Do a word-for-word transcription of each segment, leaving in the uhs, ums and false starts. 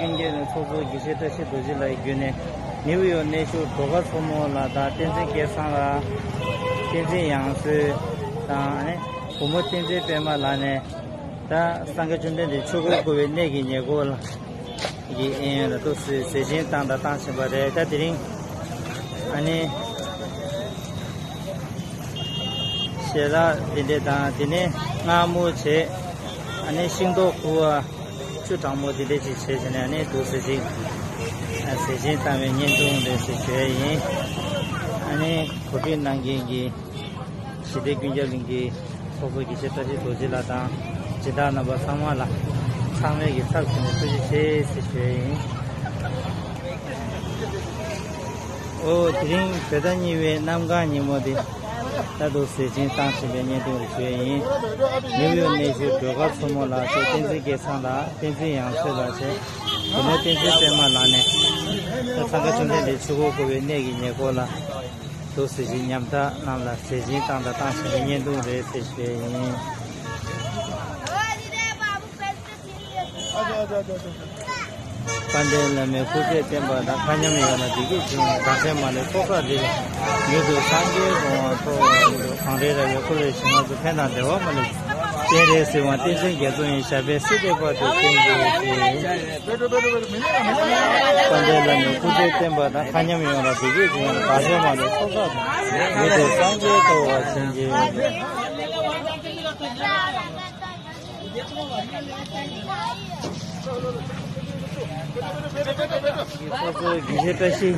ལྷན་རྒྱས་ནས་ཚོགས་གཙོ་དགེ་བཤེས་བཀྲ་ཤིས་རྡོ་རྗེ་ལགས་ཀྱི་བརྒྱུད་ནས་ནིའུ་ཡོག་གནས་བཞུགས་སྒྲོལ་དཀར་མཚོ་མོ་ལགས་དང་བསྟན་འཛིན་སྐལ་བཟང་ལགས། བསྟན་འཛིན་ཡང་སྲོས་དང་ཨ་ནི་བུ་མོ་བསྟན་འཛིན་པད་མ་ལགས་ནས་ད་སངས་རྒྱས་བཅོམ་ལྡན་འདས་ཆོས་འཁོར་བསྐོར་བའི་གནས་ཀྱི་ཉེ་འཁོར་ལ་གི་ཨེ་ཡོན་ལ་ཏོག་ཙམ་ཟས་སྦྱིན་བཏང་དང་བཏང་བཞིན་པ་རེད། ད་དེ་རིང་ཨ་ནི་ཞལ་ལག་འདི་འདྲས་དང་དེ་ནས་མངར་མོ་བྱས། ཨ་ནི་ཤིང་ཏོག་ཁུ་བ་ཆུ་གྲང་མོ་འདི་འདྲས་ཅིག་བྱས་བྱས་ནས་ཨ་ནི་འདུག་ཟས་སྦྱིན་ཟས་སྦྱིན་བཏང་བའི་བརྙན་ཐུང་རེད་ཟེར་ཞུ་ཡ་ཡིན། ཨ་ནི་གོ་སྒྲིག་གནང་མཁན་གྱི་ཞི་བདེ་ཀུན་ཁྱབ་གླིང་གི་ཚོགས་གཙོ་དགེ་བཤེས་བཀྲ་ཤིས་རྡོ་རྗེ་ལགས་དང་སྦྱིན་བདག་རྣམ་པ་ཚང་མ་ལ་ཚང་མས་ཀྱི་ཚབ་བྱས་ནས་ཐུགས་རྗེ་ཆེ་ཟེར་ཞུ་ཡ་ཡིན། ཨོ། དེ་རིང་བོད་ཟླ་གཉིས་པའི་གནམ་གང་ཉིན་མོ་འདི་ལྟ་འདུག་ཟས་སྦྱིན་བཏང་བཞིན་པའི་བརྙན་ཐུང་རེ་ཞུ་ཡ་ཡིན། ནིའུ་ཡོག་གནས་བཞུགས་སྒྲོལ་དཀར་མཚོ་མོ་ལགས་བཅས་བསྟན་འཛིན་སྐལ་བཟང་ལགས། བསྟན་འཛིན་ཡང་སྲོས་ལགས་བཅས་བུ་མོ་བསྟན་འཛིན་པད་མ་ལགས་ནས་ད་སངས་རྒྱས་བཅོམ་ལྡན་འདས་ཆོས་འཁོར་བསྐོར་བའི་གནས་ཀྱི་ཉེ་འཁོར་ལ་འདུག་ཟས་སྦྱིན་ཉམ་ཐག་རྣམས་ལ་ཟས་སྦྱིན་བཏང་དང་བཏང་བཞིན་པའི་བརྙན་ཐུང་རེད་ཟེར་ཞུ་ཡ་ཡིན། དཔལ་ལྡན་བླ་མའི་སྐུ་ཚེ་བརྟན་པ་དང་། མཁའ་མཉམ་ཡོངས་ལ་བདེ་སྐྱིད་འབྱུང་བའི་བདག་ཅག་མ་ལུས་ཚོགས་བསགས་འདི་ལས། མྱུར་དུ་སངས་རྒྱས་གོ་འཕང་ཐོབ་པར་ཤོག་གངས་རིའི་ར་བས་འཁོར་བའི་གཞི་མ་ཚོགས། ཕན་དང་བདེ་བ་མ་ལུས་པ། སྤྱན་རས་གཟིགས་དབང་བསྟན་འཛིན་རྒྱ་མཚོ་ཡི། ཞབས་པད་སྲིད་མཐའི་བར་དུ་བརྟན་གྱུར་ཅིག་དཔལ་ལྡན་བླ་མའི་སྐུ་ཚེ་བརྟན་པ་དང་། མཁའ་མཉམ་ཡོངས་ལ་བདེ་སྐྱིད་འབྱུང་བའི་བདག་ཅག་མ་ལུས་ཚོགས་བསགས་འདི་ལས། མྱུར་དུ་སངས་རྒྱས་ཐོབ་པར་བྱིན་གྱིས་རློབས། ཚོགས་གཙོ་དགེ་བཤེས་བཀྲ་ཤིས་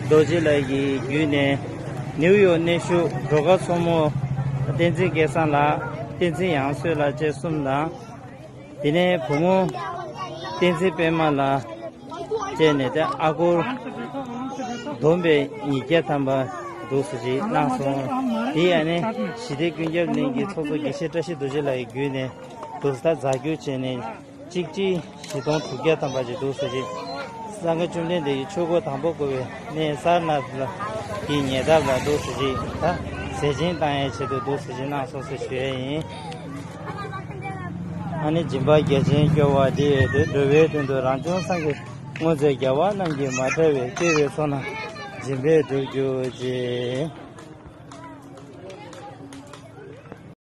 རྡོ་རྗེ་ལགས་ཀྱི་བརྒྱུད་ནས་ནིའུ་ཡོག་གནས་བཞུགས་སྒྲོལ་དཀར་མཚོ་མོ། བསྟན་འཛིན་སྐལ་བཟང་ལགས། བསྟན་འཛིན་ཡང་སྲོས་ལགས་བཅས་གསུམ་དང་། དེ་ནས་བུ་མོ་བསྟན་འཛིན་པད་མ་ལགས་བཅས་ནས་ད་ཨ་སྒོར་བསྡོམས་པས་ཉིས་བརྒྱ་ཐམ་པ་འདུག་སེ་ཅིག་གནང་སོང་། དེ་ཡང་ནི་ཞི་བདེ་ཀུན་ཁྱབ་གླིང་གི་ཚོགས་གཙོ་དགེ་བཤེས་བཀྲ་ཤིས་རྡོ་རྗེ་ལགས་ཀྱི་བརྒྱུད་ནས་འདུག་སེ་ད་རྫ་སྐྱོར་བྱས་ནས་གཅིག་གཅིག་བཞི་སྟོང་དྲུག་བརྒྱ་ཐམ་པ་ཅིག་འདུག་སེ་ཅིག་སངས་རྒྱས་བཅོམ་ལྡན་འདས་ཀྱི་ཆོས་འཁོར་དང་པོ་བསྐོར་བའི་གནས་སཱར་ནཱཐ་ལ་གི་ཉེ་འདབས་ལ་འདུག་སེ་ཅིག་ད་ཟས་སྦྱིན་བཏང་ཡའི་ཆེད་དུ་འདུག་སེ་ཅིག་གནང་སོང་ཟེར་ཞུ་ཡས་ཡིན། ཨ་ནི་སྦྱིན་པ་རྒྱ་ཆེན་སྐྱོར་བ་འདི་ཡོད་དེ། འགྲོ་བའི་དོན་དུ་རང་བྱུང་སངས་རྒྱས། སྔོན་ཚེ་རྒྱལ་བ་རྣམས་ཀྱིས་མ་བྱས་པའི། སྐྱེ་བོའི་ཚོགས་རྣམས་སྦྱིན་པས་འགྲུབ་གྱུར་ཅིག